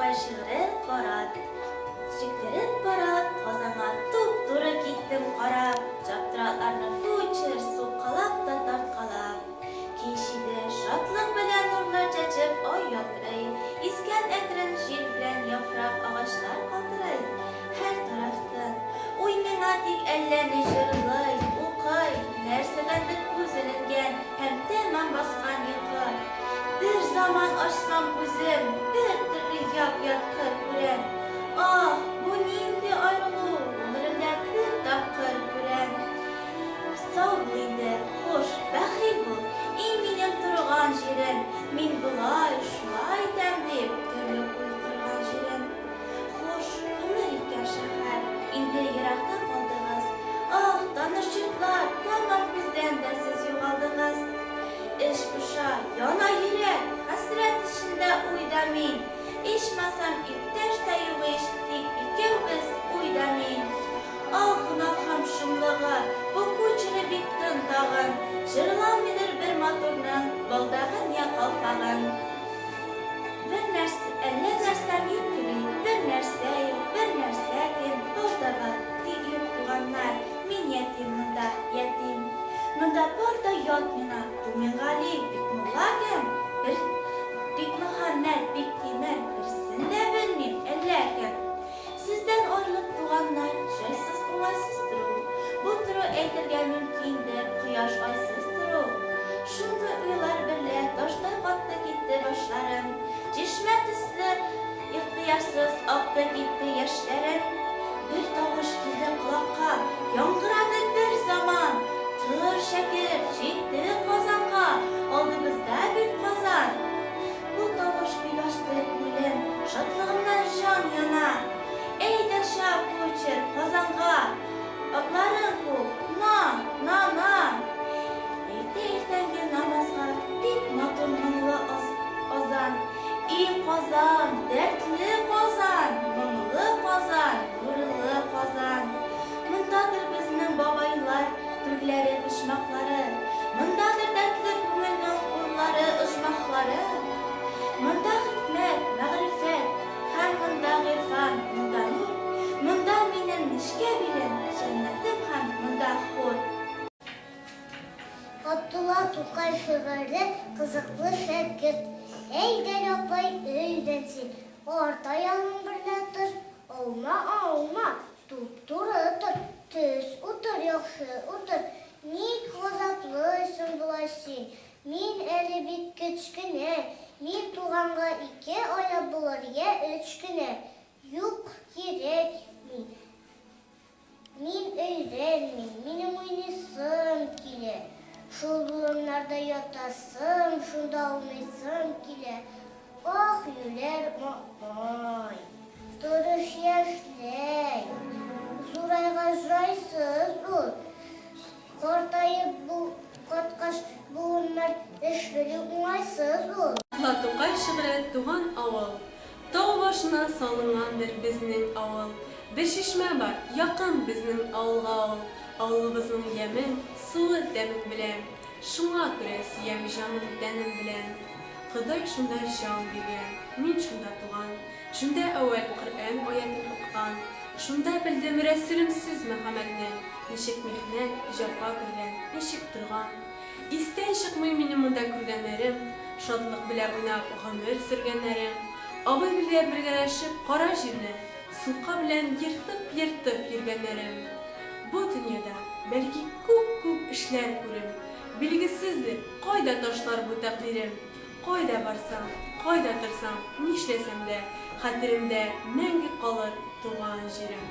Тукай шигыре Барат. Җиктереп барат, Казанга туп-туры киттем карап, Чаптыра атларны кучер, сукалап та тарткалап. Кич иде, шатлык белән нурлар чәчеп ай ялтырый, Искән әкрен җил белән яфрак агачлар калтырый. Һәр тарафтан, уй миңа тик әллә ни җырлый, укый, Нәрсәдәндер күз эленгән һәм тәмам баскан йокы. Бер заман ачсам күзем, бер төрле яп-ят кыр күрәм. Ах, бу нинди аерылу, гомеремдә бер тапкыр күрәм. Сау бул инде, хуш, бәхил бул, и минем торган җирем, мин болай, шулай итәм дип, төрле уй корган җирем. Хуш, гомер иткән шәһәр, инде еракта калдыгыз. Ах, таныш йортлар, тәмам күздән дә сез югалдыгыз. Эч поша, яна йөрәк, хәсрәт эчендә уй да мин. Ичмасам, иптәш тә юк ич, тик икәү без, уй да мин. Ах, гөнаһым шомлыгы, бу кучеры бик тын тагын, Җырламыйдыр бер матурның балдагын я калфагын. Бер нәрсә, әллә нәрсәм юк кеби, бер нәрсә юк, бер нәрсә кем, бар да бар, тик юк туганнар, мин ятим монда, ятим. Монда бар да ят миңа, бу Мингали, Бикмулла кем, бер Бикмөхәммәт, Биктимер, берсен дә белмим, әллә кем. Сездән аерылып туганнар, җайсыз, уңайсыз тору. Бу тору әйтергә мөмкиндер, кояш айсыз тору. Шундый уйлар берлә таштай катты китте башларым. Чишмә төсле ихтыярсыз акты китте яшьләрем. Бер тавыш килде колакка, яңгырады бер заман, Тор, шәкерт, җитте Казанга, алдыбызда бит Казан. Бу тавыш бик ачты күңелем, Шатлыгымнан җан яна. Әйдә чап, кучер, Казанга, Атларың күп, на, на, на! Әйтә иртәнге намазга Бик матур моңлы азан. И Казан, дәртле Казан, Моңлы Казан, нурлы Казан! Мондадыр безнең бабайлар Түрләре, почмаклары. Мондадыр дәртле күңелнең хурлары, оҗмахлары. Монда хикмәт, мәгърифәт, һәм монда гыйрфан, монда нур, Монда минем нечкә билем, җәннәтем һәм монда хур. Габдулла Тукай шигыре Кызыклы шәкерт. Әйдәл, апай, өйдән син, Арт аягың берлә тор, Аума, аума, Туп-туры тор, төз утыр, яхшы утыр, Ник газаплыйсың болай син? Мин әле бик кечкенә, Мин туганга ике айлап булыр, йә өч кенә. Юк, кирәкми. Мин өйрәнмим, минем уйныйсым килә. Шул болыннарда ятасым, шунда ауныйсым килә. Ах, юләр малай! Тырыш яшьләй, зурайгач җайсыз ул. Картаеп бу каткач буыннар эш белү уңайсыз ул. Габдулла Тукай шигыре Туган авыл. Тау башына салынгандыр безнең авыл. Бер чишмә бар, якын безнең авылга ул. Авылыбызның ямен, суы тәмен беләм. Шуңа күрә сөям җаным-тәнем белән. Ходай шунда җан биргән, мин шунда туган. Шунда әүвәл Коръән аятен укыган. Шунда белдем Рәсүлем сүз Мөхәммәдне, Ничек михнәт, җәфа күргән, ничек торган. Истән чыкмый минем монда күргәннәрем, Шатлык белә уйнап гомер сөргәннәрем. Абый белгә бергәләшеп кара җирне Сука белән ертып-ертып йөргәннәрем. Бу дөньяда, бәлки, күп-күп эшләр күрем, Билгесездер, кайда ташлар бу тәкъдирем. Кайда барсам, кайда торсам, нишләсәм дә, Хәтеремдә мәңге калыр туган җирем.